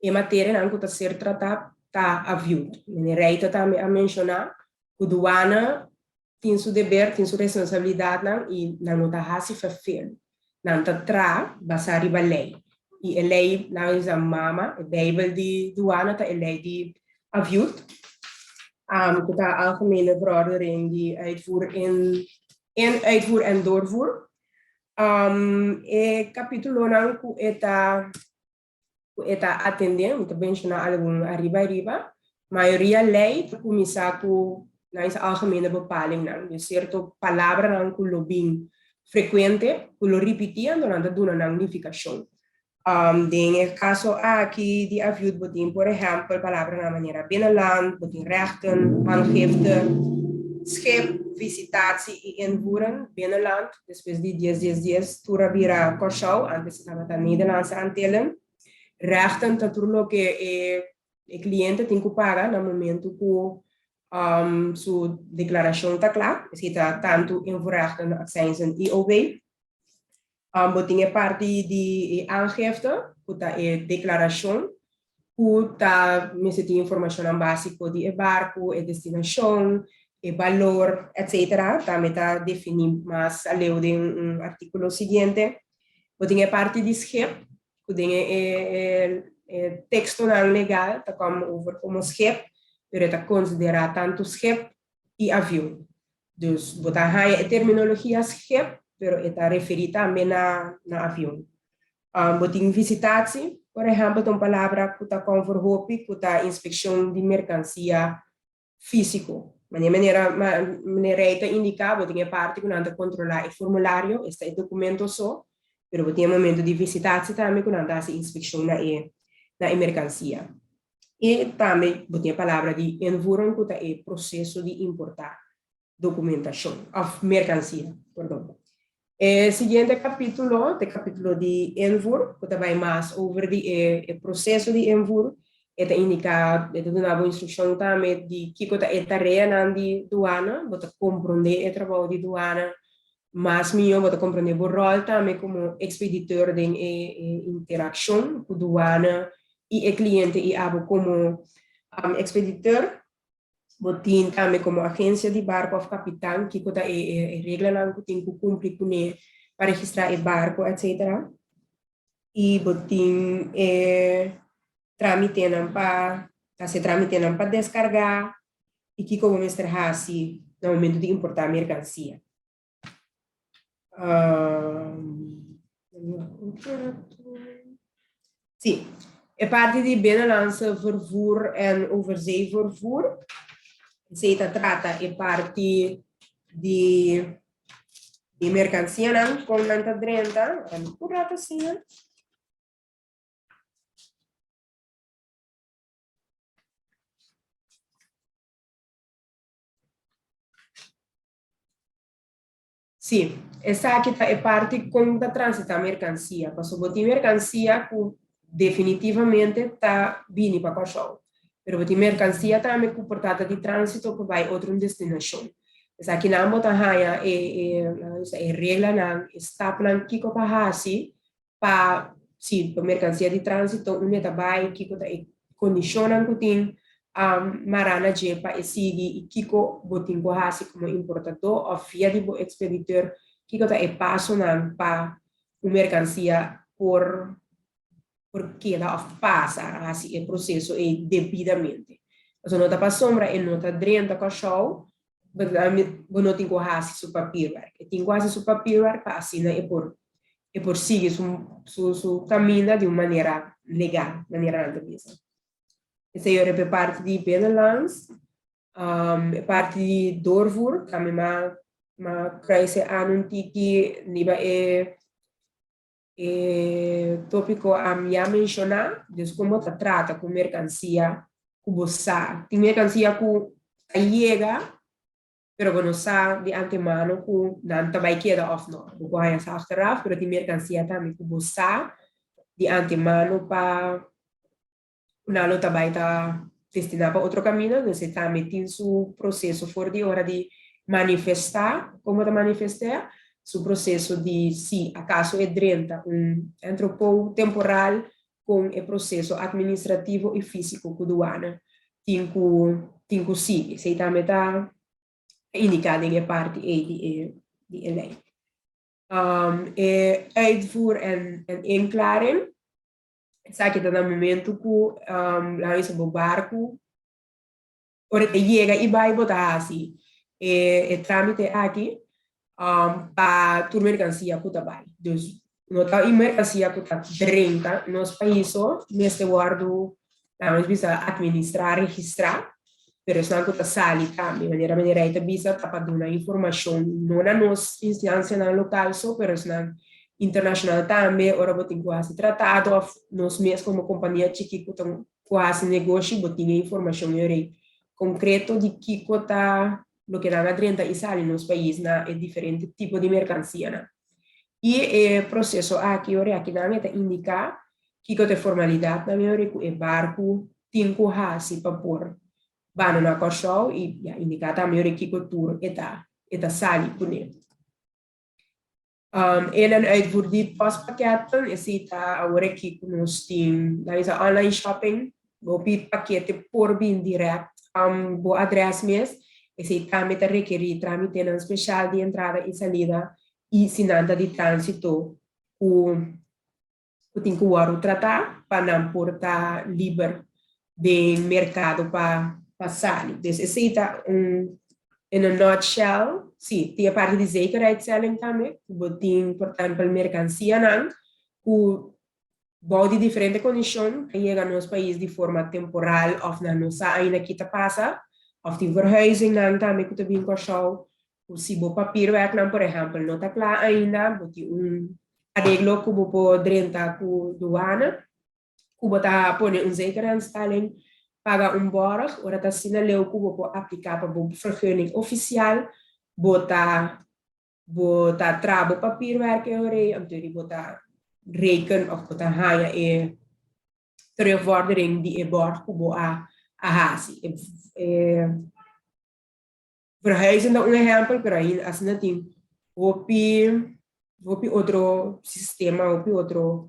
e materianan ku ta ser tratá ta aviud. Meneer Reiter tambe a menshoná ku duana tin su deber, tin su responsabilidatnan i nan no ta hasi ferfelu. Nan ta traha basá riba lei. I e lei, nan a usa mama, e Beibel di duana ta e lei di Aviut, ku ta Algemene Verordening di Uitvoer in in Uitvoer en Doorvoer. E kapítulonan ku e ta ku e ta atendé, mi ta menshoná algun ariba ariba. Mayoria lei ta kuminsá ku nan es algemene bepalingnan, dus sierto palabranan ku lo bin frekuente, ku lo ripití anto nan ta duna nan nifikashon. Den e kaso aki di Aviud bo tin por ehèmpel palabranan manera binnenland, bo tin rechten, aangifte, schip, visitatie i invoeren, binnenland. Despues di dies dies dies tur a bira Kòrsou, antes e tabata Nederlandse Antillen. Rechten ta tur loke e e kliente tin ku paga na momentu ku su deklarashon ta kla, esei ta tantu invoerrechten, accijnzen i OW. Bo tin e parti di e aangifte, ku ta e deklarashon ku ta mester tin informashonnan básiko di e barku, e destinashon, e balor, etcetera. Tambe ta definí mas aleu den un artíkulo siguiente. Bo tin e parti di schep, ku den e tekstonan legal ta kòm over komo schep, pero e ta konsiderá tantu schep i avion. Dus bo ta haña e terminologia schep, pero e ta referí tambe na avion. Bo tin visitatie, por ehèmpel, ta un palabra ku ta kònfor hopi ku ta inspekshon di merkansia físiko. Manera manera manera ei ta indiká, bo tin e parti ku nan ta kontrolá e formulario, esta e dokumento so, pero bo tin e momento di visitatie tambe ku nan ta hasi inspekshon na e na e merkansia. I tambe bo tin e palabra di invoeren ku ta e proseso di importá dokumentashon òf merkansia, perdon. E siguiente kapítulo ta e kapítulo di invoer, ku ta bai mas over di e e proseso di invoer. E ta indiká, e ta duna bo instrukshon tambe di kiko ta e tareanan di duana, bo ta komprondé e trabou di duana mas mihó, bo ta komprondé bo ròl tambe komo ekspediteur den e e interakshon ku duana i e kliente i abo komo ekspediteur. Bo tin tambe komo agensia di barku òf kapitan kiko ta e e reglanan ku tin ku kumpli kuné pa registrá e barku etsetera. I bo tin e trámitenan pa hasi e trámitenan pa deskargá i kiko bo mester hasi na momentu di importá merkansia. Sí, e parti di binnenlandse vervoer en overzeevervoer. Esei ta trata e parti di di merkansianan kon nan ta drenta. Un rato asina. Sí, esaki ta e parti kon ta transitá merkansia, pasobra bo tin merkansia ku definitivamente ta bini pa Kòrsou, pero bo tin merkansia tambe ku por trata di tránsito pa bai otro un destinashon. Esakinan bo ta haña e e e reglanan, e stapnan kiko pa hasi pa si pa merkansia di tránsito unda e ta bai, kiko ta e kondishonnan ku tin mará na dje pa e sigui i kiko bo tin ku hasi komo importadó òf via di bo ekspediteur, kiko ta e pasonan pa un merkansia por por keda òf pasa hasi e proseso ei debidamente. Pasobra no ta pasobra e no ta drenta Kòrsou Bo no tin ku hasi su papierwerk. E tin ku hasi su papierwerk pa asina e por e por sigui su su su kaminda di un manera legal, manera nan ta bisa. Esei ora e parti di binnenlands, e parti di doorvoer tambe m'a m'a kruis e aan un tiki riba e E tópiko am ya menshoná, dus kon bo ta trata ku merkansia ku bo sa. Tin merkansia ku ta yega, pero bo no sa di antemano ku nan ta bai keda òf no. Bo por haña sa achteraf, pero tin merkansia tambe ku bo sa di antemano pa ku nan lo ta bai ta destiná pa otro kaminda, dus e tambe tin su proseso for di ora di manifestá, komo ta manifest'é, su proseso di si akaso e drenta un entrepot temporal kon e proseso atministrativo i físiko ku duana tin ku tin ku sigui. Esei tambe ta indiká den e parti ei di e di e lei. E uitvoer en inklaring, esaki ta na momento ku laga bisa bo barku ora e yega i bai bo ta hasi e trámite aki pa tur merkansia ku ta bai. Dus no ta e merkansia ku ta drenta nos pais so mester wòrdu laga bisa atministrá, registrá, pero esnan ku ta sali tambe. Manera Meneer Rey ta bisa ta pa duna informashon no na nos instansianan lokal so, pero esnan internashonal tambe ora bo tin ku hasi tratado òf nos mes komo kompania chiki ku ta ku hasi negoshi bo tin e informashon yori konkreto di kiko ta loke nan a drenta i sali nos pais na e diferente tipo di merkansianan. I e proseso aki yori akinan e ta indiká kiko ta e formalidatnan yori ku e barku tin ku hasi pa por bandoná Kòrsou i ya indiká tambe yori kiko tur e ta e ta sali kuné. In en uitvoer di postpakketten, esei ta awor aki ku nos tin, nan bisa online shopping, bo pidi pakete por bin dirèkt bo adrès mes, esei tambe ta rekerí trámitenan speshal di entrada i salida i si nan ta di tránsito ku ku tin ku wòrdu tratá pa nan por ta liber den merkado pa pa sali. Dus esei ta un in a nutshell, sí, tin e parti di zekerheidstelling tambe, ku bo tin por ehèmpel merkansianan ku bou di diferente kondishon ta yega nos pais di forma temporal òf nan no sa ainda ki ta pasa, òf tin verhuizingnan tambe ku ta bin Kòrsou, ku si bo papierwerknan por ehèmpel no ta kla ainda, bo tin un areglo ku bo por drenta ku duana, ku bo ta pone un zekerheidstelling, paga un bòrg, ora ta asina leu ku bo por apliká pa bo vergunning ofisial, bo ta bo ta traha bo papierwerk e ora ei, anto di bo ta reken òf bo ta haña e terugvordering di e bòrg ku bo a hasi. E Verhuizen ta un ehèmpel, pero ainda asina tin hopi hopi otro sistema, hopi otro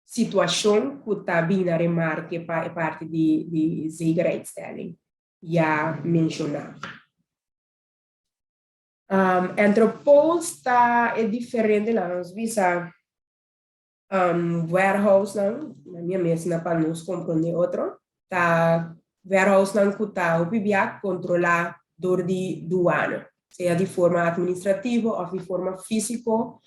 situashon ku ta bini na remarke pa e parti di di zekerheidstelling ya menshoná. Entrepots ta e diferente nan, nos bisa warehousenan, na mi mes na pa nos komprondé otro, ta warehousenan ku ta hopi bia kontrolá dor di duana, sea di forma atministrativo òf di forma físiko,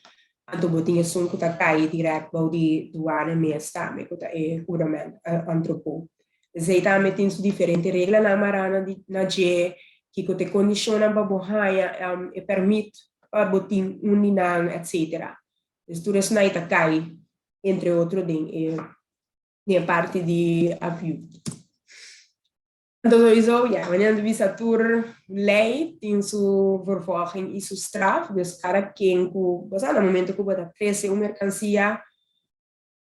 anto bo tin esun ku ta kai dirèkt bou di duana mes tambe ku ta e hurament entrepot. Esei tambe tin su diferente reglanan mará na dje, kiko ta e kondishonnan pa bo haña e pèrmit pa bo tin un di nan, etsetera. Dus tur esnan ta kai entre otro den e den e parti di aviu. Anto sowieso, ja, wanneer nan ta bisa tur lei tin su vervolging i su straf, dus kada ken ku, bo sa, na momento ku bo ta trese un merkansia,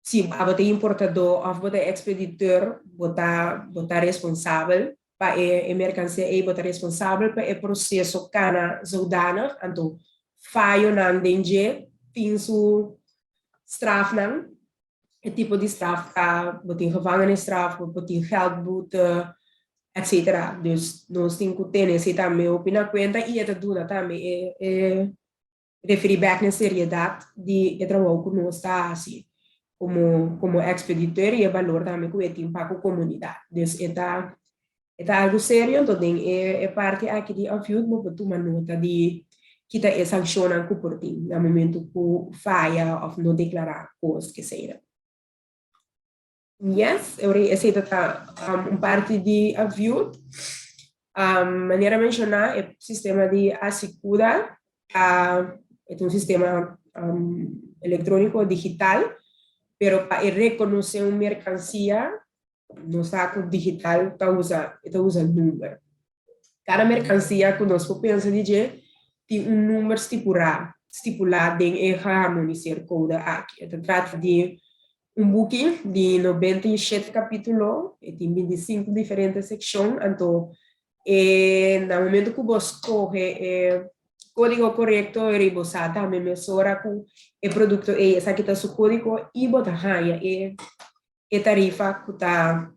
si abo ta importadó òf bo ta ekspediteur, bo ta bo ta responsabel pa e e merkansia ei, bo ta responsabel pa e proseso kana zodanig, anto fayonan den dje tin su strafnan, e tipo di straf ta bo tin gevangenisstraf, bo tin geldboete, etcetera. Dus nos tin ku tene esei tambe hopi na kuenta i e ta duna tambe e e referí bèk na seriedat di e trabou ku nos ta hasi komo komo ekspediteur i e balor tambe ku e tin pa ku komunidat. Dus e ta e ta algu serio, anto den e e parti aki di Afjut bo por tuma nota di kita e sankshonnan ku por tin na momentu ku faya òf no deklará kos keseira. Yes, esei ta ta un parti di Aviut. Manera menshoná e sistema di Asikuda ta e ta un sistema elektróniko digital, pero pa e rekonosé un merkansia nos sa ku digital ta usa e ta usa number. Kada merkansia ku nos por pensa di dje tin un number stipurá stipulá den e geharmoniseer kode aki. E ta trata di Un buki di 97 kapítulo, e tin 25 diferente sekshon, anto e na momento ku bo skohe e kódigo korekto e bo sa tambe mesora ku e produkto ei esaki ta su kódigo i bo ta haña e e tarifa ku ta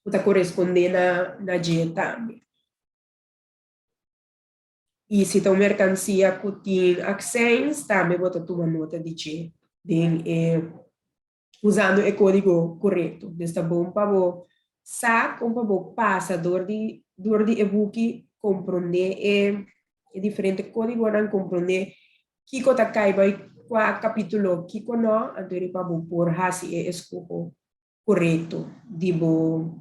ku ta korespondé na na dje tambe. I si ta un merkansia ku tin akseins, tambe bo ta tuma nota di dje den e usando e kódigo korekto. Dus ta bon pa bo sa kon pa bo pasa dor di dor di e buki, komprondé e e diferente kódigonan, komprondé kiko ta kai bai kua kapítulo, kiko no, anto pa bo por hasi e eskoho korekto di bo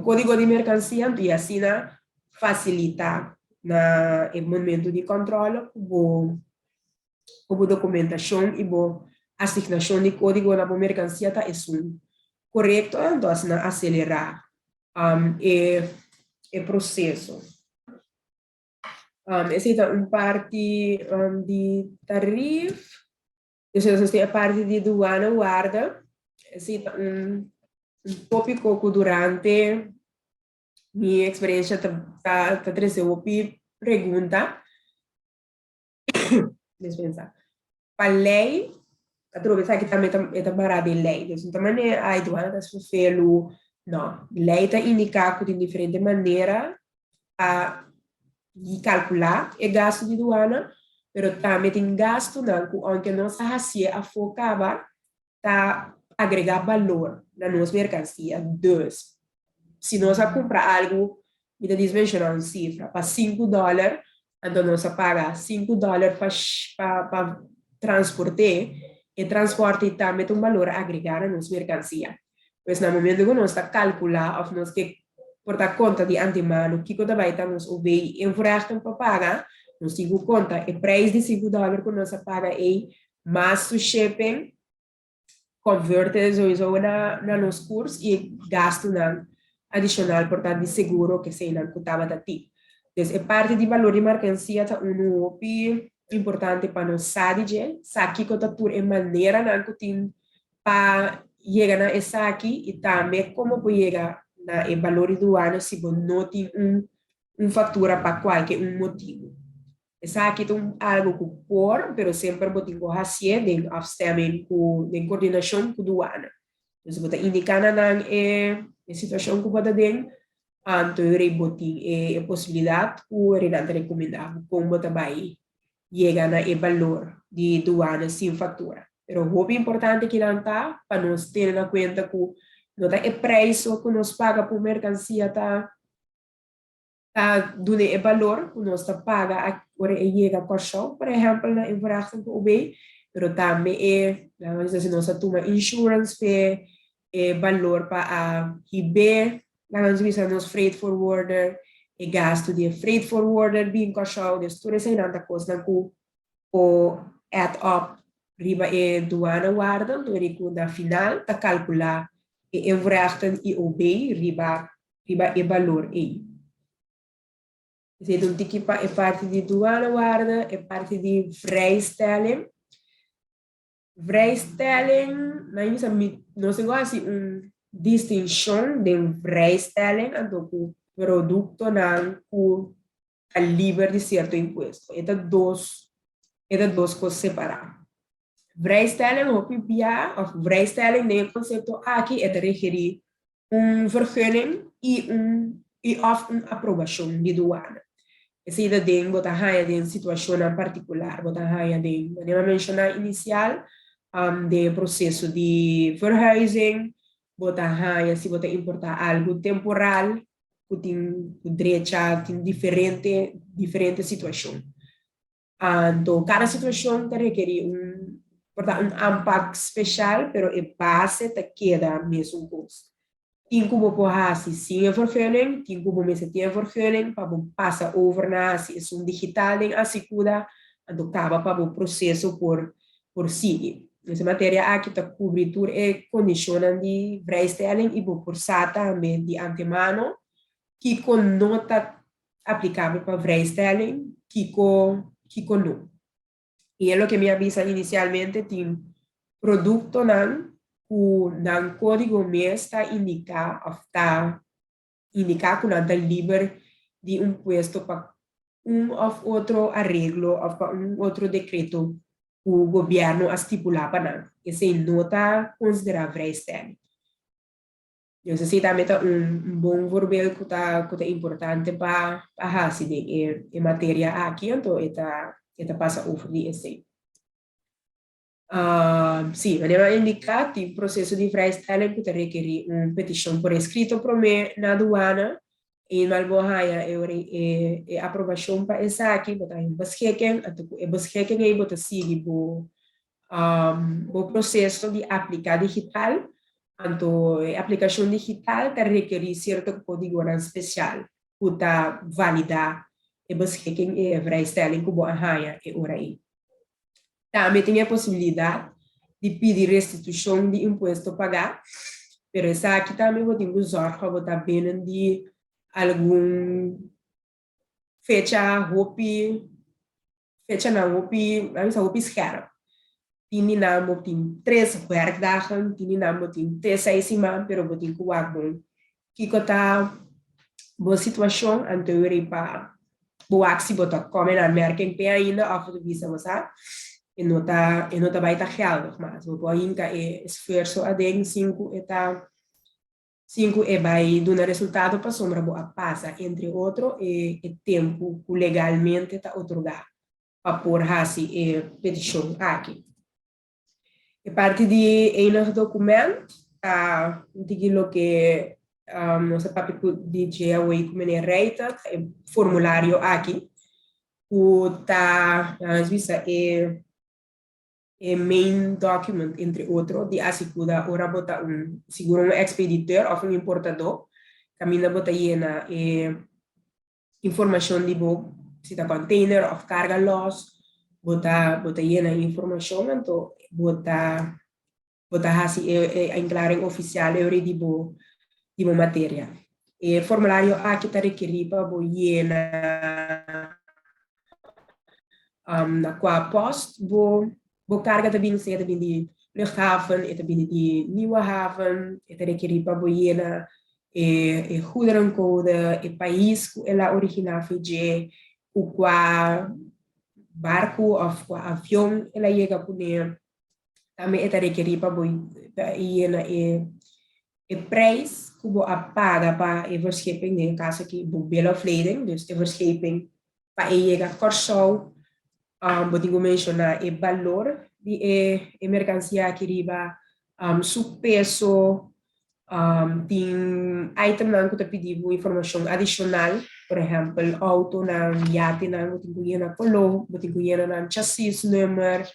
kódigo di merkansia i asina fasilitá na e momento di kòntròl ku bo dokumentashon i bo asignashon di kódigo na bo merkansia ta esun korekto, anto asina aselerá e proseso. Esei ta un parti di tarief. Dus esei ta e parti di douanewaarde. Esei ta un tópiko ku durante mi eksperensia ta trese hopi pregunta. Dispensa. Pa lei, atrobe esaki tambe ta mará den lei. Dus no ta manera, ai, douane ta sufelu. No, lei ta indiká ku tin diferente manera pa kalkulá e gastu di douane, pero tambe tin gastunan ku aunke nos a hasié afó kaba, ta agregá balor na nos merkansia. Dus, si nos a kumpra algu, mi ta menshoná un sifra, pa $5, anto nos a paga $5 pa transport'é, e transporte tambe tin un balor agregá na nos merkansia. Pues na momento ku nos ta kalkulá òf nos ke por ta konta di antemano kiko ta bai ta nos OB invoerrechten pa paga, nos tin ku konta e preis di $5 ku nos a paga ei, mas su shipping, convert sowieso na nos koers i gastunan adishonal por ta di seguro ku eseinan ku tabata tin. Dus e parti di balor di merkansia ta un hopi importante pa nos sa di dje, sa kiko ta tur e maneranan ku tin pa yega na esaki i tambe kon por yega na e balor di douane si bo no tin un faktura pa kualke un motibu. Esaki ta un algu ku por, pero semper bo tin ku hasié den afstemming ku den koordinashon ku douane. Dus bo ta indiká na nan e situashon ku bo ta den, anto bo tin e posibilidat ku nan ta rekomendá kon bo ta bai yega na e balor di douane sin faktura. Pero hopi importante ku nan ta pa nos tene na kuenta ku no ta e preis ku nos paga pa merkansia ta duna e balor ku nos ta paga ora e yega Kòrsou, por ehèmpel, na invoerrechten ku OB, pero tambe e, laten we si nos a tuma insurance p'e, e balor pa a hib'é, laten we bisa nos freight forwarder, e gastu di freight forwarder bin Kòrsou, dus tur eseinan ta kosnan ku por add up riba e douanewaarde, anto ku na final ta kalkulá e invoerrechten i OB riba e balor ei. Dus un tiki pa e parti di douanewaarde, e parti di vrijstelling. Vrijstelling, na nos tin hasi un distinshon di vrijstelling anto ku produktonan ku ta liber di sierto impuesto. E ta dos kos separá. Vrijstelling hopi bia, òf vrijstelling den e konsepto aki, e ta rekerí un vergunning i òf un aprobashon di douane. Esei ta den bo ta haña den situashonnan partikular, bo ta haña den, manera mi a menshoná inisial, den proseso di verhuizing, bo ta haña si bo ta importá algu temporal, ku tin drecha, tin diferente situashon. Anto, kada situashon ta rekerí un aanpak spesial, pero e base ta keda mesun kos. Tin ku bo por hasi sin e vergunning, tin ku bo mester tin e vergunning pa bo pasa over na hasi esun digital den Asycuda, anto kaba pa bo proseso por sigui. E materia aki ta kubri tur e kondishonnan di vrijstelling i bo por sa tambe di antemano kiko no ta aplikabel pa vrijstelling, kiko no. I e loke mi a bisa inisialmente, tin produktonan ku nan kódigo mes ta indiká òf ta indiká ku nan ta liber di impuesto pa un òf otro areglo òf pa un otro dekreto ku gobièrnu a stipulá pa nan. Esei no ta konsiderá vrijstelling. Dus esei tambe ta un bon voorbeeld ku ta importante pa hasi den e materia aki, anto e ta pasa over di esei. Sí, manera a indiká, tin proseso di vrijstelling ku ta rekerí un petishon por eskrito promé na duana i mal bo haña e aprobashon pa esaki, bo ta haña un beschikking, anto ku e beschikking ei bo ta sigui bo proseso di apliká digital, anto e aplikashon digital ta rekerí sierto kódigonan spesial ku ta validá e beschikking i e vrijstelling ku bo a haña e ora ei. Tambe tin e posibilidat di pidi restitushon di impuesto pagá, pero esaki tambe bo tin ku zòrg pa bo ta binnen di algun fecha hopi fechanan hopi, nan bisa hopi scherp. Tin di nan bo tin tres werkdagen, tin di nan bo tin te seis siman, pero bo tin ku wak bon kiko ta bo situashon anto e pa bo wak si bo ta kome in aanmerking p'e ainda òf bo ta bisa bo sa e no ta bai ta geldig mas. Bo por hinka e esfuerso aden sin ku e ta sin ku e bai duna resultado pasobra bo a pasa entre otro e tempu ku legalmente ta otorgá pa por hasi e petishon aki. E parti di enig document ta tiki loke nos a papia ku DJ awor ku meneer Reiter, e formulario aki ku ta, nos bisa, e main document entre otro di Asycuda ora bo ta un sigur un expediteur òf un importadó, kaminda bo ta yena e informashon di bo si ta container òf karga lòs, bo ta yena informashon, anto bo ta hasi e inklaring ofisial e di bo materia. E formulario aki ta rekerí pa bo yena na kua post bo karga ta bin, sea ta bin di luchthaven, e ta bin di Nieuwe Haven, e ta rekerí pa bo yena e goederencode, e pais ku el a originá VG, ku kua barku òf kua avion el a yega kuné. Tambe e ta rekerí pa bo yena e prijs ku bo a paga pa e verscheping, den kaso aki bo bill of lading, dus e verscheping pa e yega Kòrsou, bo tin ku menshoná e balor di e merkansia aki riba, su peso, tin itemnan ku ta pidi bo informashon adishonal, por ehèmpel outonan, yatenan, bo tin ku yena koló, bo tin ku yena nan chassisnummer,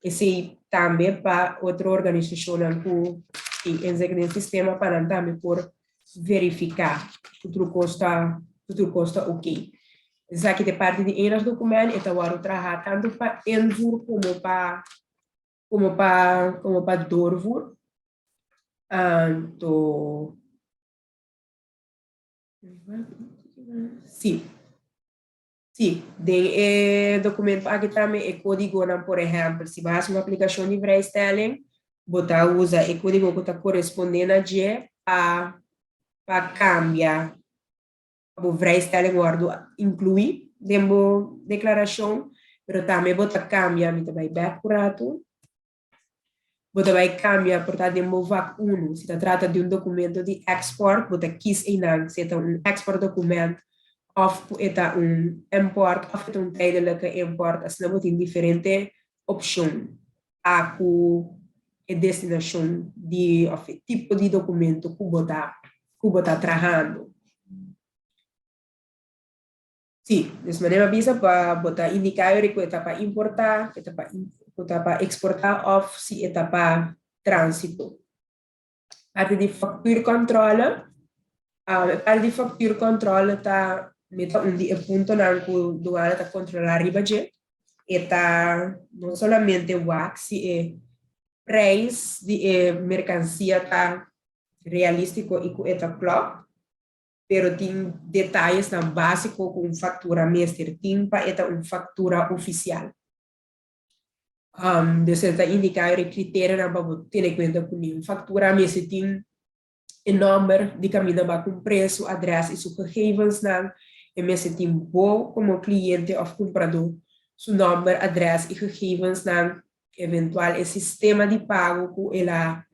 esei tambe pa otro organisashonnan ku tin inzicht den sistema pa nan tambe por verifiká ku tur kos ta oké. Esaki ta parti di enig document, e ta wòrdu trahá tantu pa invoer komo pa doorvoer. Anto sí, den e dokumento aki tambe e kódigonan, por ehèmpel, si bo hasi un aplikashon di vrijstelling, bo ta usa e kódigo ku ta korespondé na dje pa kambia bo vrijstelling wòrdu inkluí den bo deklarashon, pero tambe bo ta kambia, mi ta bai bèk un ratu, bo ta bai kambia por ta den bo vak 1, si ta trata di un dokumento di export, bo ta kies einan si e ta un exportdocument òf e ta un import òf e ta un tijdelijke import, asina bo tin diferente opshon a ku e destinashon di òf e tipo di dokumento ku bo ta trahando. Sí, dus manera bisa pa bo ta indiká ku e ta pa importá, ku ta pa eksportá òf si e ta pa tránsito. Parti di factuurcontrole, parti di factuurcontrole ta meta un di e puntonan ku douane ta kontrolá riba dje. E ta no solamente wak si e prijs di e merkansia ta realístiko i ku e ta klòp, pero tin detayenan básiko ku un faktura mester tin pa e ta un faktura ofisial. Dus e ta indiká e kriterionan pa bo tene kuenta ku un faktura mester tin e nòmber di kaminda b'a kumpr'é, su adrès i su gegevensnan, e mester tin bo komo kliente òf kumpradó su nòmber, adrès i gegevensnan, eventual e sistema di pago ku el a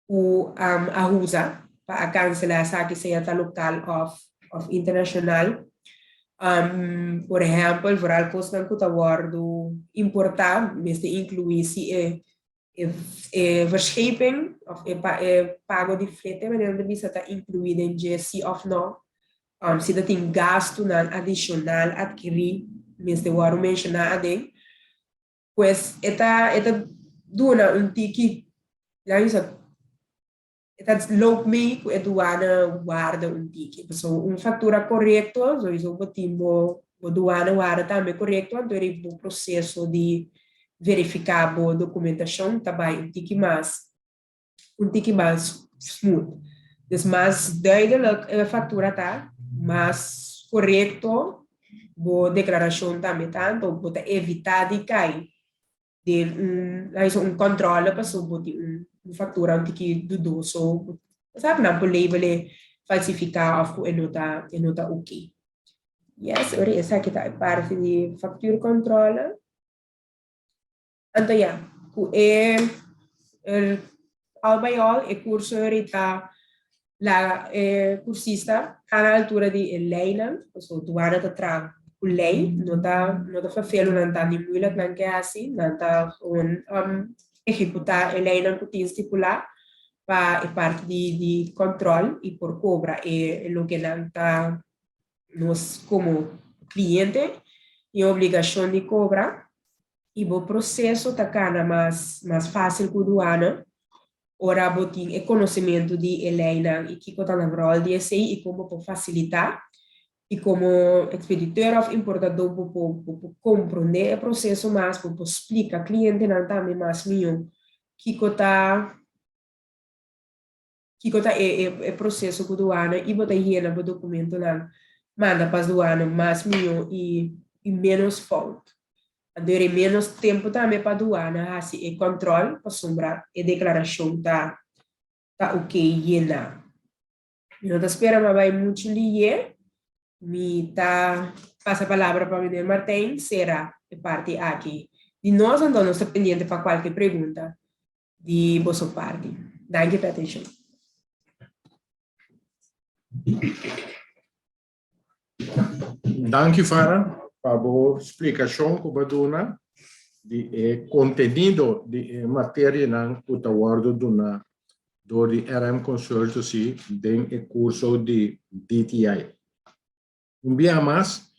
ku a usa. pa a kanselá esaki sea ta lokal òf òf internashonal. Por ehèmpel, vooral kosnan ku ta wòrdu importá mester inkluí si e e verscheping òf e e pago di flete manera nan ta bisa ta inkluí den dje si òf nò. Si ta tin gastunan adishonal atkirí mester wòrdu menshoná aden. Pues e ta e ta duna un tiki, nan bisa e ta loop mee ku e duana warda un tiki. Pasobra un faktura korekto, sowieso bo tin bo bo duana warda tambe korekto, anto riba bo proseso di verifiká bo dokumentashon ta bai un tiki mas un tiki mas smooth. Dus mas duidelijk e faktura ta, mas korekto bo deklarashon tambe ta, anto bo ta evitá di kai den un, laat bisa un controle paso bo tin un factura un tiki dudoso, bo sabi nan por label e falsifica of cu e no ta e no ta ok. Yes, ora esaki ta e parti di factuurcontrole. Anto ya, cu e al by al e curso ta La e cursista ta na altura di e leynan, pasobra duana ta traha cu ley, no ta no ta vervelu nan ta ni moeilijk nan ke haci, nan ta gewoon ehecuta e leynan cu tin stipula pa e parti di di control y por cobra e loke nan ta nos como cliente tin obligacion di cobra y bo proceso ta cana mas mas facil cu duana. Ora bo tin e konosementu di e leinan i kiko ta nan ròl di esei i kon bo por fasilitá i komo ekspediteur òf importadó bo por bo por komprondé e proseso mas, bo por splika klientenan tambe mas mihó kiko ta kiko ta e e proseso ku duana i bo ta yena bo dokumentonan manda pa duana mas mihó i i ménos fout. A dura ménos tempu tambe pa duana hasi e kòntròl pasobra e deklarashon ta ta okey yená. Mi no ta spera mi a bai muchu liye. Mi ta pasa palabra pa meneer Martijn sera e parti aki di nos, anto nos ta pendiente pa kualke pregunta di boso parti. Danki pa e atenshon. Danki Farah pa bo splikashon ku bo a duna di e kontenido di e materianan ku ta wòrdu duna dor di RM Consultancy den e kurso di DTI. Un bia mas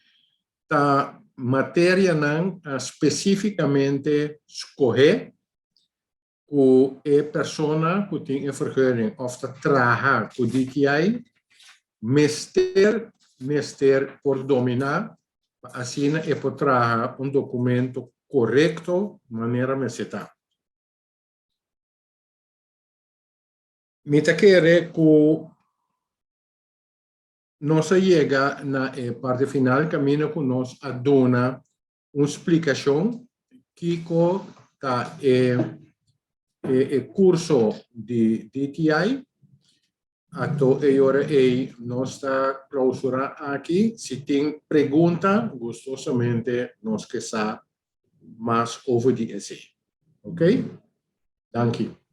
ta materianan spesífikamente skohé ku e persona ku tin e vergunning òf ta traha ku DTI mester mester por dominá pa asina e por traha un dokumento korekto manera mester ta. Mi ta kere ku nos a yega na e parti final kaminda ku nos a duna un splikashon kiko ta e e kurso di DTI. Anto e ora ei nos ta klausurá aki. Si tin pregunta, gustosamente nos ke sa mas over di esei. Ok? Danki.